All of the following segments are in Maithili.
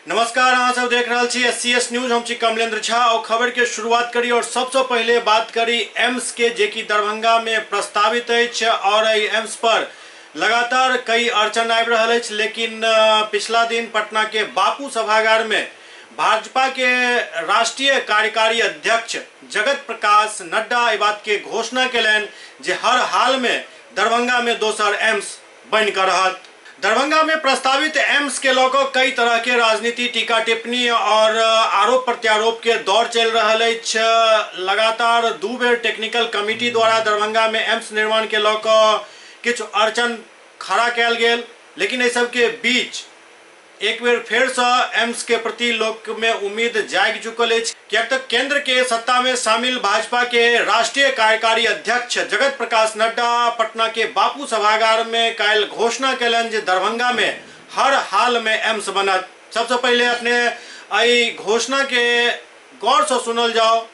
नमस्कार, अहाँ सब देख रहल छी एस सी एस न्यूज। हम छी कमलेंद्र झा और खबर के शुरुआत करी और सबसे पहले बात करी एम्स के, जे कि दरभंगा में प्रस्तावित अछि और एहि एम्स पर लगातार कई अड़चन आबि रहल अछि। लेकिन पिछला दिन पटना के बापू सभागार में भाजपा के राष्ट्रीय कार्यकारी अध्यक्ष जगत प्रकाश नड्डा एहि बात के घोषणा केलनि जे हर हाल में दरभंगा में दोसर एम्स बनि कऽ रहत। दरभंगा में प्रस्तावित एम्स के लऽ कऽ कई तरह के राजनीति, टीका टिप्पणी और आरोप प्रत्यारोप के दौर चलि रहल अछि। लगातार दू बेर टेक्निकल कमिटी द्वारा दरभंगा में एम्स निर्माण के लऽ कऽ किछु अड़चन खड़ा कयल गेल, लेकिन एहि सबके बीच एक बेर फेर सँ एम्स के प्रति लोक में उम्मीद जागि चुकल अछि, किएक तऽ केंद्र के सत्ता में शामिल भाजपा के राष्ट्रीय कार्यकारी अध्यक्ष जगत प्रकाश नड्डा पटना के बापू सभागार में काल्हि घोषणा कयलनि जे दरभंगा में हर हाल में एम्स बनत। सबसे पहिले अपने एहि घोषणा के गौर सँ सुनल जाओ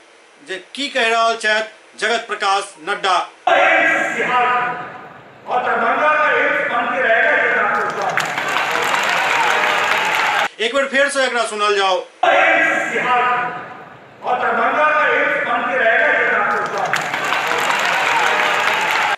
जे की कहि रहल छथि जगत प्रकाश नड्डा। एम्स बिहार और दरभंगा का एम्स बन के रहेगा, ये आपको विश्वास है। एक बेर फेर से एकरा सुनल जाओ। एम्स बिहार और दरभंगा का एम्स बन के रहेगा, ये आपको विश्वास है।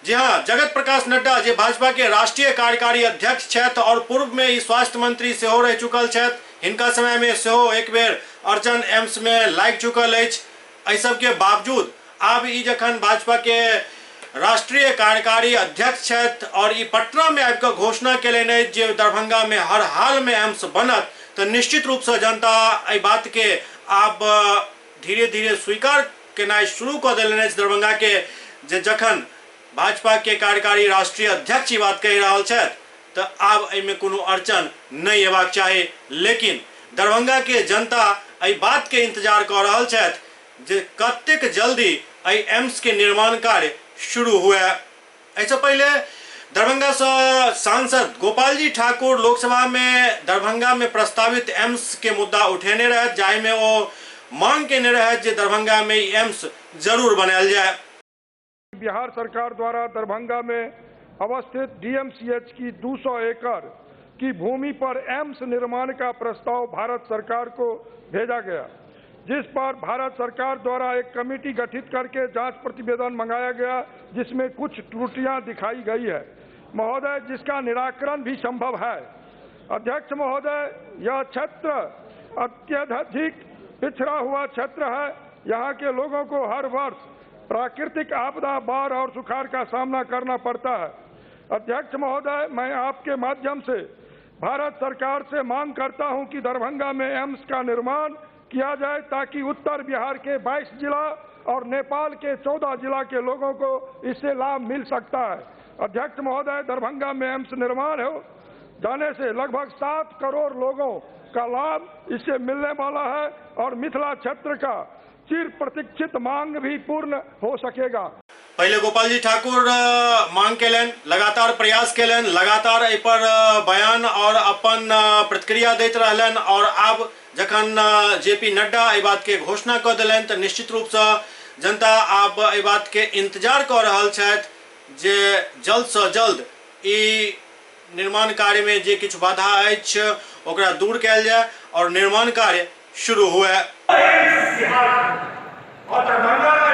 जी हाँ, जगत प्रकाश नड्डा जे भाजपा के राष्ट्रीय कार्यकारी अध्यक्ष छथि और पूर्व में ई स्वास्थ्य मंत्री सेहो रहि चुकल छथि, हिनका समय में सेहो एक बेर अड़चन एम्स में लागि चुकल अछि। एहि सबके बावजूद आब ई जखन भाजपा के राष्ट्रीय कार्यकारी अध्यक्ष छथि और ई पटना में आबि कऽ घोषणा केलनि अछि जे दरभंगा में हर हाल में एम्स बनत, तऽ निश्चित रूप से जनता एहि बात के आब धीरे धीरे स्वीकार केनाइ शुरू कऽ देलनि अछि दरभंगा के, जे जखन भाजपा के कार्यकारी राष्ट्रीय अध्यक्ष ई बात कहि रहल छथि तऽ आब एहिमे कोनो अड़चन नहि अयबाक चाही। लेकिन दरभंगा के जनता एहि बात के इंतजार कऽ रहल छथि जे कतेक जल्दी एहि एम्स के निर्माण कार्य शुरू हुए। एहिसँ पहिले दरभंगा सँ सांसद गोपालजी ठाकुर लोकसभा में दरभंगा में प्रस्तावित एम्स के मुद्दा उठेने रहथि, जाहिमे ओ मांग केने रहथि जे दरभंगा में ई एम्स जरूर बनायल जाय। बिहार सरकार द्वारा दरभंगा में अवस्थित डीएमसीएच की 200 एकड़ की भूमि पर एम्स निर्माण का प्रस्ताव भारत सरकार को भेजा गया, जिस पर भारत सरकार द्वारा एक कमेटी गठित करके जांच प्रतिवेदन मंगाया गया, जिसमें कुछ त्रुटियां दिखाई गई है महोदय, जिसका निराकरण भी संभव है। अध्यक्ष महोदय, यह क्षेत्र अत्यधिक पिछड़ा हुआ क्षेत्र है। यहाँ के लोगों को हर वर्ष प्राकृतिक आपदा, बाढ़ और सुखाड़ का सामना करना पड़ता है। अध्यक्ष महोदय, मैं आपके माध्यम से भारत सरकार से मांग करता हूं कि दरभंगा में एम्स का निर्माण किया जाए, ताकि उत्तर बिहार के 22 जिला और नेपाल के 14 जिला के लोगों को इससे लाभ मिल सकता है। अध्यक्ष महोदय, दरभंगा में एम्स निर्माण हो जाने से लगभग 7 करोड़ लोगों का लाभ इससे मिलने वाला है और मिथिला क्षेत्र का चिर प्रतीक्षित मांग भी पूर्ण हो सकेगा। पहिले गोपालजी ठाकुर मांग केलनि, लगातार प्रयास केलनि, लगातार एहि पर बयान और अपन प्रतिक्रिया दैत रहलनि और आब जखन जे पी नड्डा एहि बात के घोषणा कऽ देलनि तऽ निश्चित रूपसँ जनता आब एहि बात के इंतजार कऽ रहल छथि जे जल्दसँ जल्द ई निर्माण कार्य में जे किछु बाधा अछि ओकरा दूर कयल जाय और निर्माण कार्य शुरू हुए। बिहार और दरभंगा का